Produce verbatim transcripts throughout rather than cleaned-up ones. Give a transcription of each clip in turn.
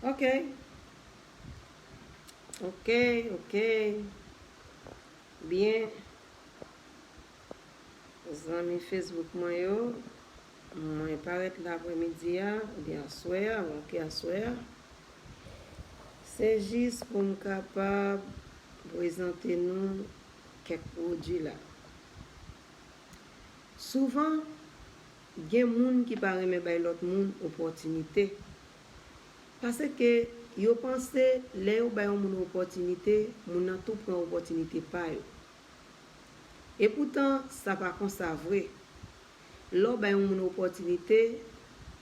Ok. Ok, ok. Byen. Zanmi Facebook mwen yo, mwen parèt la aprèmidi a, oubyen aswè a, ok, aswè a. Se jis pou m kapab prezante nou kèk pwodui la. Souvan, gen moun ki pa renmen bay lòt moun opòtinite. Paske yo panse lè yo bay yon moun opòtinite, moun nan tou pran opòtinite pa yo. Epoutan, sa pa konsa vre. Lè w bay yon moun opòtinite,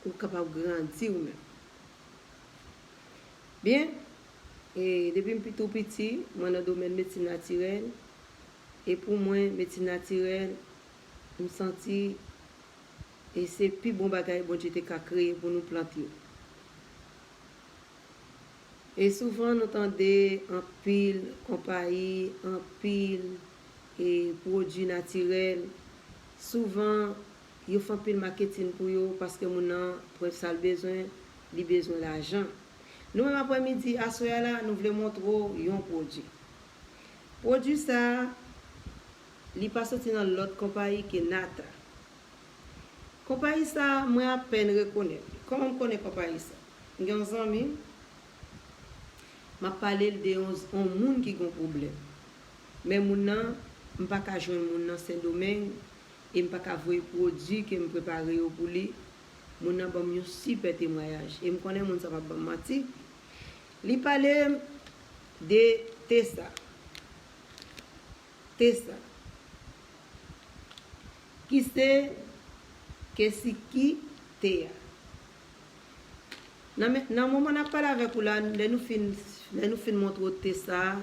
ou kapab grandi ou menm. Byen, e depi m pi tou piti, mwen nan domèn medsin natirèl. E pou mwen, medsin natirèl, m santi e se pi bon bagay Bondye te ka kreye pou nou plant yo. E souvan nou tande anpil konpayi, anpil e pwodui natirèl. Souvan yo fè anpil maketin pou yo paske moun nan pran sa l bezwen, li bezwen lajan. Nou menm aprèmidi, aswè a la, nou vle montre w yon pwodui. Pwodui sa a, li pa soti nan lòt konpayi ke Nata. Konpayi sa a, mwen apèn rekonèt li. Kòman m konnen konpayi sa a? M gen yon zanmi, m ap pale l de yon, yon moun ki gen yon pwoblèm. Men moun nan, m pa ka jwenn moun nan Sendomeng, e m pa ka voye pwodui ke m prepare yo pou li. Moun nan ban m yon sipè temwayaj. E m konnen moun sa p ap ban m manti. Li pale m de te sa. Te sa. Ki se kesiki te a. Nan, men- nan moman n ap pale avèk ou la, lè nou fin, lè nou fin montre w te sa a,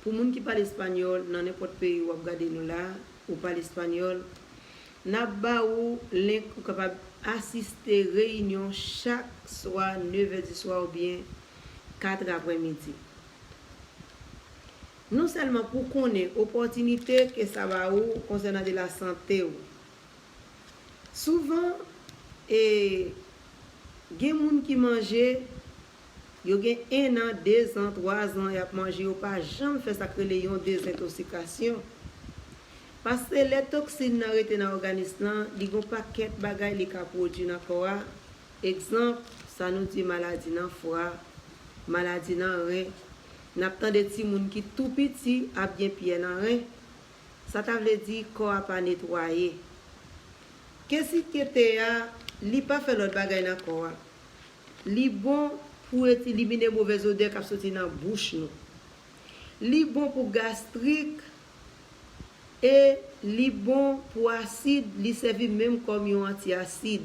pou moun ki pale espanyòl, nan nenpòt peyi w ap gade nou la, ou pale espanyòl, n ap ba ou link ou kapab asiste reyinyon chak swa nevè di swa oubyen kat aprèmidi. Non sèlman pou konnen opòtinite ke sa ba ou konsènan de la sante ou. Souvan, e, gen moun ki manje, yo gen en an, de zan, twa zan, y ap manje, yo pa janm fè sa k rele yon dezentosikasyon. Paske lè toksin nan rete nan òganis lan, li gen yon pakèt bagay li ka pwodui nan kò a. Egzanp, sa nou di maladi nan fwa, maladi nan ren. N ap tande timoun ki tou piti ap gen pyè nan ren. Sa ta vle di kò a pa netwaye. Kesiki te a, li pa fè lòt bagay nan kò a. Li bon pou elimine movèz odè k ap soti nan bouch nou. Li bon pou gastrik e li bon pou asid, li sèvi menm kòm yon antiasid.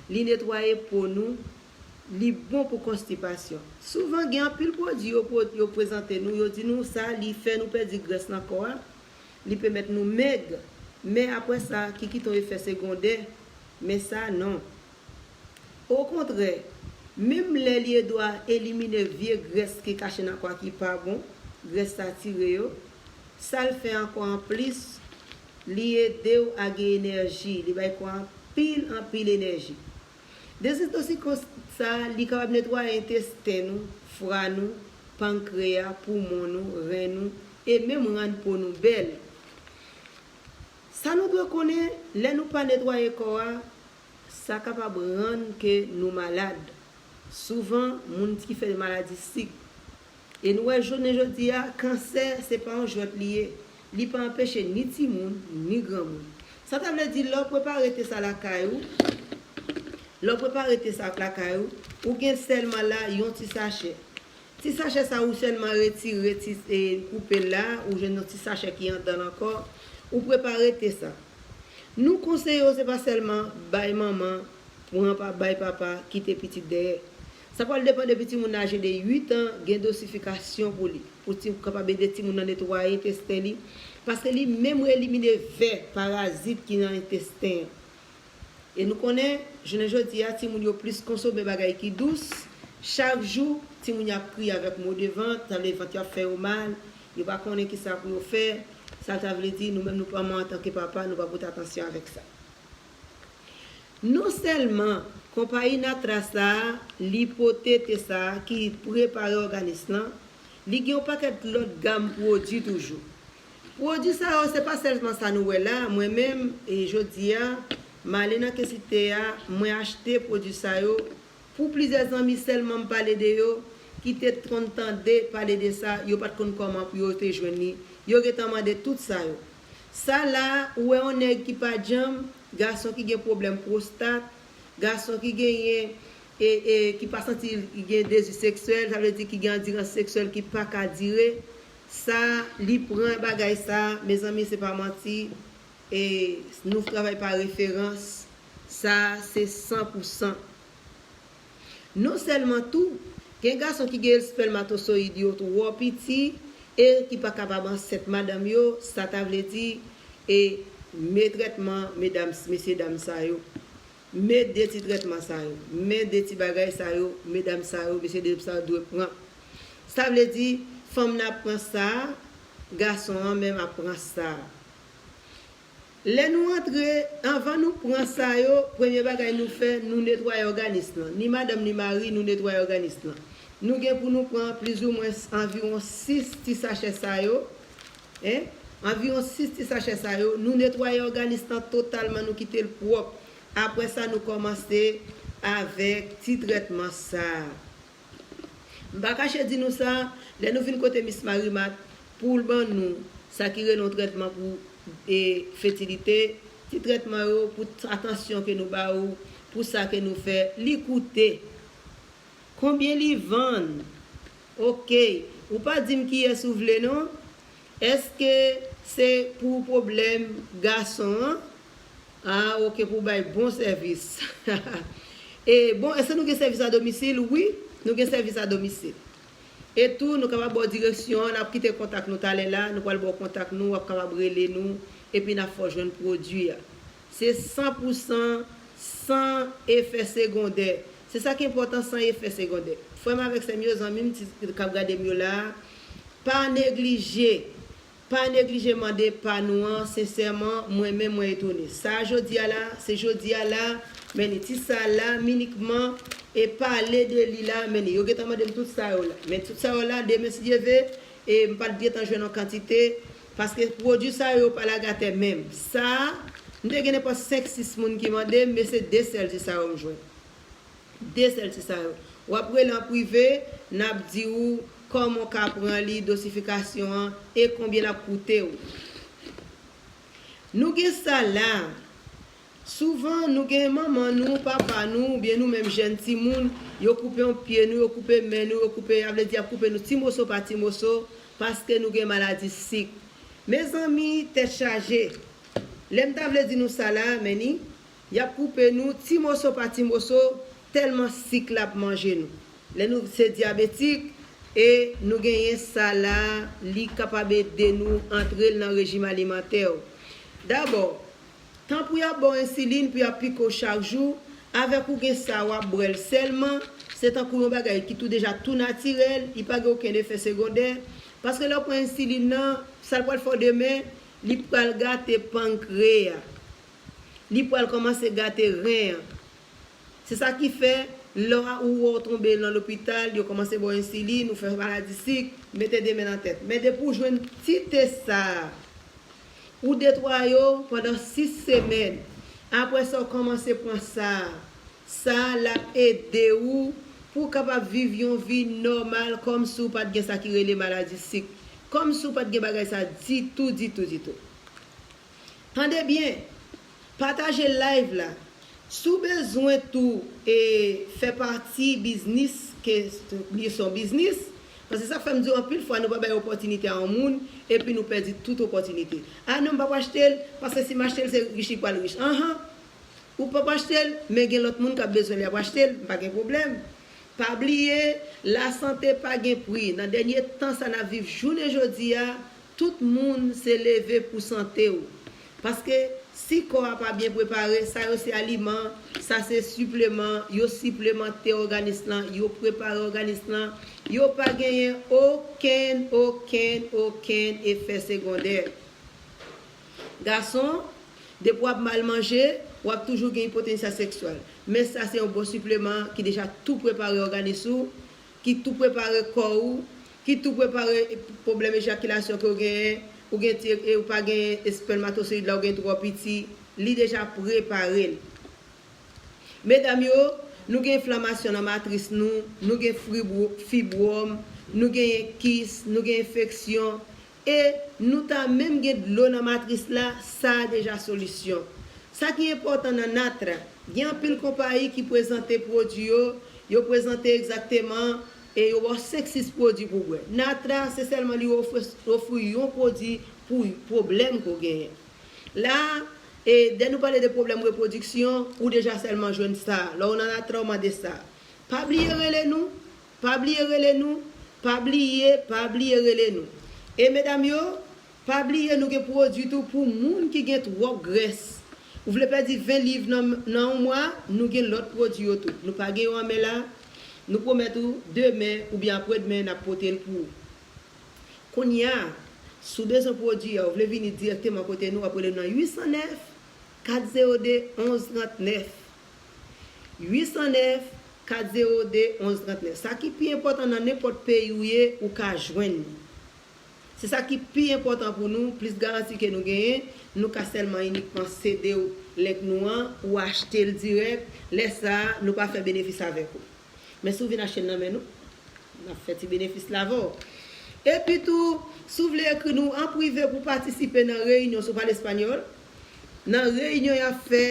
Li netwaye po nou, li bon pou konstipasyon. Souvan gen anpil pwodui yo, yo prezante nou, yo di nou sa, li fè nou pèdi grès nan kò a, li pèmèt nou mèg. Men apre sa, ki kite yon efè segondè, men sa non. Okontrè, menm lè li ede w a elimine vye grès ki kache nan kò a ki pa bon, grès satire yo, sa l fè ankò anplis, li ede w a gen enèji, li bay kò a anpil, anpil enèji. Dezentoksikan sa a, li kapab netwaye entesten nou, fwa nou, pankreya, poumon nou, ren nou, e menm rann po nou bèl. Sa nou dwe konnen, lè nou pa netwaye kò a, sa kapab rann ke nou malad. Souvan, moun ki fè maladi sik. E nou wè jounen jodi a, kansè, se pa yon jwèt li ye. Li pa anpeche ni timoun, ni granmoun. Sa ta vle di, lè w prepare te sa lakay ou, lè w prepare te sa lakay ou, ou gen sèlman la yon ti sachè. Ti sachè sa ou sèlman retire, ti, e, koupe l la, ou jwenn yon ti sachè ki anndan l ankò, ou prepare te sa. Nou konseye w se pa sèlman bay manman, pran pa, bay papa, kite pitit dèyè. Sa pral depann depi timoun nan aje de uit an, gen dosifikasyon pou li, pou ti, kapab ede timoun nan netwaye entesten li, paske li menm elimine vè, parazit ki nan entesten an. E nou konnen, jounen jodi a, timoun yo plis konsome bagay ki dous. Chak jou, timoun yo ap kriye avèk mo de vant, sa vle vant yo ap fè yo mal, yo pa konnen kisa pou yo fè. Sa ta vle di, nou menm nou manman antanke papa, nou pa pote atansyon avèk sa. Non sèlman Konpayi Natra sa a, li pote te sa a ki prepare òganis lan, li gen yon pakèt lòt gam pwodui toujou. Pwodui sa yo, se pa sèlman sa nou wè la, mwen menm, e jodi a, m ale nan kesite a, mwen achte pwodui sa yo, pou plizyè zanmi sèlman m pale de yo, ki te konn tande pale de sa, yo pa t konn kòman pou yo te jwenn li, yo gentan mande tout sa yo. Sa la, ou wè yon nèg ki pa djanm, gason ki gen pwoblèm pwostat, gason ki genyen, e, e, ki pa santi l gen dezi seksyèl, sa vle di ki gen andirans seksyèl ki pa ka dire, sa, li pran bagay sa, mezanmi, se pa manti, e nou travay pa referans, sa, se san pou san. Non sèlman tou, gen gason ki gen espèmatosoyid yo twò piti e ki pa kapab ansent madanm yo, sa ta vle di, e men trètman medam, mesye dam sa yo. Men de ti trètman sa yo. Men de ti bagay sa yo, medam sa yo, mesye dam sa yo dwe pran. Sa vle di, fanm nan ap pran sa, gason an menm ap pran sa. Lè nou antre, anvan nou pran sa yo, premye bagay nou fè, nou netwaye òganis lan. Ni madanm ni mari, nou netwaye òganis lan. Nou gen pou nou pran plizoumwen anviwon sis ti sachè sa yo. En? Anviwon sis ti sachè sa yo. Nou netwaye òganis lan totalman, nou kite l pwòp. Apre sa, nou kòmanse avèk ti trètman sa a. M pa kache di nou sa, lè nou vin kote Miss Marimat, pou l ban nou sa ki rele yon trètman pou, e, fetilite, ti trètman yo pou t-, atansyon ke nou ba ou, pou sa ke nou fè, li koute. Konbyen li vann? Oke, ou pa di m kiyès ou vle non. Èske se pou pwoblèm gason an? Ah, oke, pou bay bon sèvis. E bon, èske nou gen sèvis a domisil? Wi, nou gen sèvis a domisil. E tou, nou kapab ba w direksyon an, n ap kite kontak nou talè la, nou pral ba w kontak nou, w ap kapab rele nou, epi n ap fè w jwenn pwodui a. Se san pou san, san efè segondè. Se sa ki enpòtan, san efè segondè. Frè m avèk sè m yo, zanmi m ki ap gade m yo la a, pa neglije. Pa neglije mande pa nou an, sensèman, mwen menm mwen etone. Sa a jodi a la, se jodi a la, men ni ti sa la, minikman, e pale de li la, men ni yo gentan mande m tout sa yo la. Men tout sa yo la, demen si Dye ve, e m pa t gentan jwenn yon kantite, paske pwodui sa yo, yo pa lage atè menm. Sa a, m te gen nenpòt senk sis moun ki mande m, men se de sèl ti sa yo m jwenn. De sèl ti sa yo. W ap rele an prive, n ap di w kòman w ka pran li, dosifikasyon an, e konbyen l ap koute w. Nou gen sa la. Souvan, nou gen manman nou, papa nou, oubyen nou menm jèn timoun, yo koupe yon pye nou, yo koupe men nou, yo koupe, sa vle di y ap koupe nou ti moso pa ti moso, paske nou gen maladi sik. Mezanmi, tèt chaje. Lè m ta vle di nou sa la, men ni, y ap koupe nou ti moso pa ti moso, tèlman sik la ap manje nou. Lè nou se dyabetik, e nou genyen sa la, li kapab ede nou antre l nan rejim alimantè w. Dabò, tan pou y ap ba w ensilin, pou y ap pike w chak jou, avèk ou gen sa, w ap bwè l sèlman, se tankou yon bagay ki tou deja tou natirèl, li pa gen okenn efè segondè, paske lè w pran ensilin nan, sa l pral fè w demen, li pral gate pankre a. Li pral kòmanse gate ren an. Se sa ki fè, lè ou wè w tonbe nan lopital, yo kòmanse ba w ensilin, ou fè maladi sik, mete de men nan tèt. Men depi w jwenn ti te sa a, ou detwaye w pandan sis semèn. Apre sa, w kòmanse pran sa a. Sa a, l ap ede w pou w kapab viv yon vi nòmal, kòmsi w pa t gen sa ki rele maladi sik. Kòmsi w pa t gen bagay sa ditou, ditou, ditou. Tande byen, pataje live la. Si w bezwen tou, e, fè pati biznis, ke li se yon biznis, paske sa fè m di w anpil fwa nou pa bay opòtinite a yon moun, epi nou pèdi tout opòtinite. A non, m p ap achte l, paske si m achte l, se rich li pral rich. Anhan! Ou p ap achte l, men gen lòt moun k ap bezwen l, y ap achte l, m pa gen pwoblèm. Pa bliye, lasante pa gen pri. Nan dènye tan sa n ap viv jounen jodi a, tout moun se leve pou sante w. Paske si kò a pa byen prepare, sa yo se aliman, sa se sipleman, yo siplemante òganis lan, yo prepare òganis lan, yo pa genyen okenn, okenn, okenn efè segondè. Gason, depi w ap mal manje, W ap toujou gen ipotensya seksyèl. Men sa se yon bon sipleman ki deja tou prepare òganis ou, ki tou prepare kò ou, ki tou prepare pwoblèm ejakilasyon ke w genyen, ou gen ti, e ou pa gen espèmatosoyid la, ou gen twò piti, li deja prepare l. Medam yo, nou gen enflamasyon nan matris nou, nou gen fibwo-, fibwòm, nou genyen kis, nou gen enfeksyon, e nou ta menm gen dlo nan matris la, sa a deja solisyon. Sa ki enpòtan nan Natra, gen anpil konpayi ki prezante pwodui yo, yo prezante egzakteman, e yo ba w senk sis pwodui pou bwè. Natra, se sèlman li ofri, ofri yon pwodui pou pwoblèm ke w genyen. La, e dè nou pale de pwoblèm repwodiksyon, ou deja sèlman jwenn sa. Lè w nan Natra, w mande sa. Pa bliye rele nou, pa bliye rele nou, pa bliye, pa bliye rele nou. E medam yo, pa bliye nou gen pwodui tou pou moun ki gen twòp grès. Ou vle pèdi ven liv nan, nan yon mwa, nou gen lòt pwodui yo tou. Nou pa gen yo an men la, nou pwomèt ou demen oubyen apredmen n ap pote l pou ou. Kounye a, si w bezwen pwodui a, ou vle vini dirèkteman kote nou, w ap rele nou nan uit san nèf, kat zewo de, onz trant nèf. Uit san nèf, kat zewo de, onz trant nèf. Sa ki pi enpòtan, nan nenpòt peyi w ye, ou ka jwenn li. Se sa ki pi enpòtan pou nou, plis garanti ke nou genyen, nou ka sèlman inikman sede w link nou an, ou achte l dirèk, lè sa a, nou pa fè benefis avèk ou. Men si w vin achte l nan men nou, n ap fè ti benefis la avè w. Epi tou, si w vle ekri nou an prive pou patisipe nan reyinyon, si w pale espanyòl, nan reyinyon y ap fè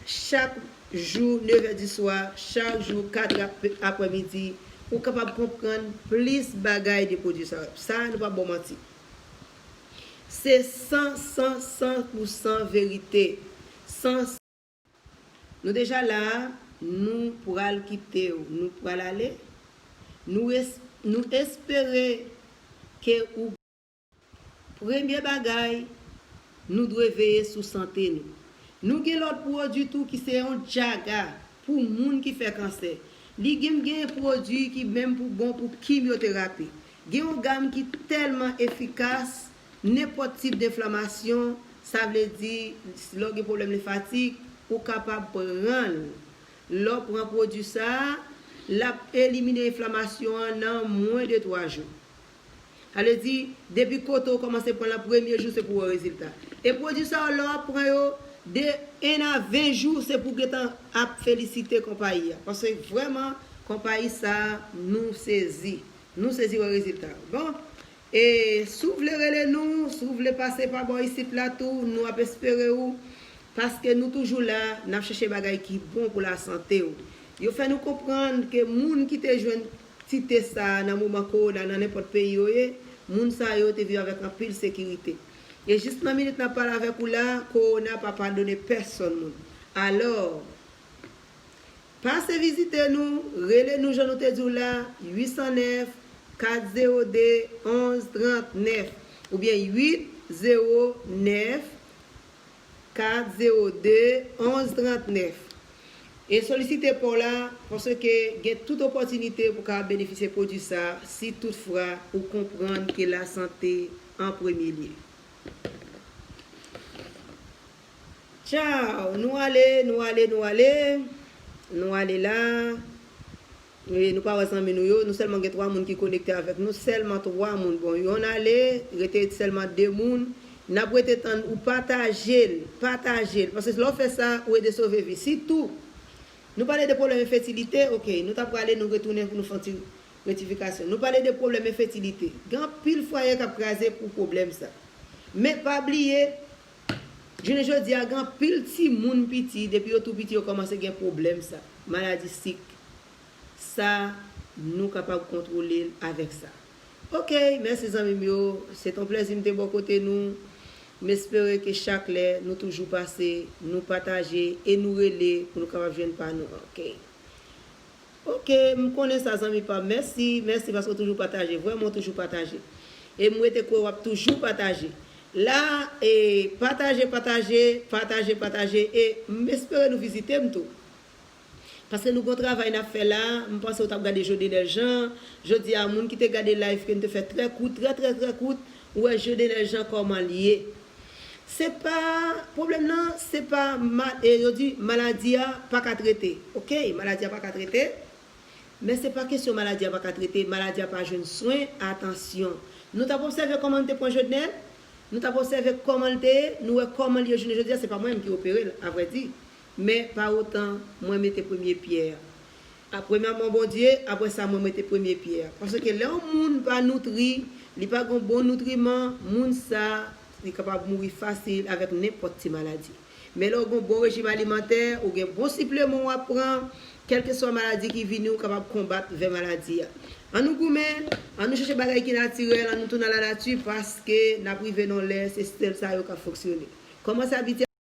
chak jou, nevè di swa, chak jou, kat ap-, aprèmidi, ou kapab konprann plis bagay de pwodui sa yo. Sa a, nou p ap ba w manti. Se san, san, san pou san verite. San, nou deja la, nou pral kite w, nou pral ale. Nou es-, nou espere ke ou Premye bagay, nou dwe veye sou sante nou. Nou gen lòt pwodui tou ki se yon djaga pou moun ki fè kansè. Li gen, gen pwodui ki menm pou bon pou kimyoterapi. Gen yon gam ki tèlman efikas, nenpòt tip de enflamasyon, sa vle di, lè w gen pwoblèm lenfatik, ou kapab pran l. Lè w pran pwodui sa a, l ap elimine enflamasyon an nan mwen de twa jou. Sa vle di, depi kote w kòmanse pran l an premye jou, se pou w wè rezilta. E pwodui sa yo, lè w ap pran yo, de en a ven jou, se pou w gentan ap felisite konpayi a. Paske vrèman, konpayi sa a, nou sezi. Nou sezi wè rezilta. Bon, e si w vle rele nou, si w vle pase pa bò isit la tou, nou ap espere w. Paske nou toujou la, n ap chèche bagay ki bon pou lasante w. Yo fè nou konprann ke moun ki te jwenn ti tès sa a nan moman kowona nan nenpòt peyi yo ye, moun sa yo te viv avèk anpil sekirite. E jis nan minit n ap pale avèk ou la, kowona pa padone pèsonn moun. Alò, pase vizite nou, rele nou jan nou te di w la, uit san nèf, kat zewo de, onz trant nèf, oubyen uit zewo nèf, kat zewo de, onz trant nèf. E solisite pa w la, paske gen tout opòtinite pou w kapab benefisye pwodui sa a, si toutfwa ou konprann ke lasante an premye lye. Tchaw, nou ale, nou ale, nou ale. Nou ale la. E nou pa wè zanmi nou yo, nou sèlman gen twa moun ki konekte avèk nou, sèlman twa moun. Bon, yonn ale, rete sèlman de moun. N ap rete tann ou pataje l, pataje l. Paske lè w fè sa, ou ede sove vi. Sitou, nou pale de pwoblèm enfertilite, oke, nou ta prale, nou retounen pou nou fè yon ti rektifikasyon. Nou pale de pwoblèm enfertilite. Gen anpil fwaye k ap kraze pou pwoblèm sa. Men pa bliye, jounen jodi a, gen anpil timoun piti, depi yo tou piti, yo kòmanse gen pwoblèm sa. Maladi sik. Sa, nou kapab kontwole l avèk sa. Oke, mèsi zanmi m yo. Se t on plèzi m te bò kote nou. M espere ke chak lè nou toujou pase, nou pataje e nou rele pou nou kapab jwenn pa nou an. Oke. Oke, m konnen sa zanmi pa m. Mèsi, mèsi paske w toujou pataje. Vrèman, w toujou pataje. E m rete kwè w ap toujou pataje. La, e pataje, pataje, pataje, pataje. E m espere nou vizite m tou. Paske nou gon travay n ap fè la, m panse w t ap gade Jodenel Jean. Jodi a, moun ki te gade live ke n te fè trè kout, trè, trè, trè kout, ou wè Jodenel Jean kòman l ye. Se pa, pwoblèm nan, se pa, ma, e, yo di maladi a pa ka trete. Oke, maladi a pa ka trete. Men se pa kesyon maladi a pa ka trete, maladi a pa jwenn swen, atansyon. Nou t ap obsève kòman l te pran Jodnel, nou t ap obsève kòman l te ye, nou wè kòman l ye jounen jodi a, se pa mwen menm ki opere l, avrèdi. Men pa otan, mwen mete premye pyè a. A, premyèman, Bondye, apre sa, mwen mete premye pyè a. Paske lè yon moun pa noutri, li pa gen bon noutriman, moun sa, li kapab mouri fasil avèk nenpòt ti maladi. Men lè w gen yon bon rejim alimantè, ou gen bon sipleman w ap pran, kèlkeswa maladi ki vini, ou kapab konbat vè maladi a. Ann nou goumen, ann nou chèche bagay ki natirèl, ann nou tounen a lanati, paske n ap rive nan yon lè, se sèl sa yo k ap fonksyone. Kòmanse abitye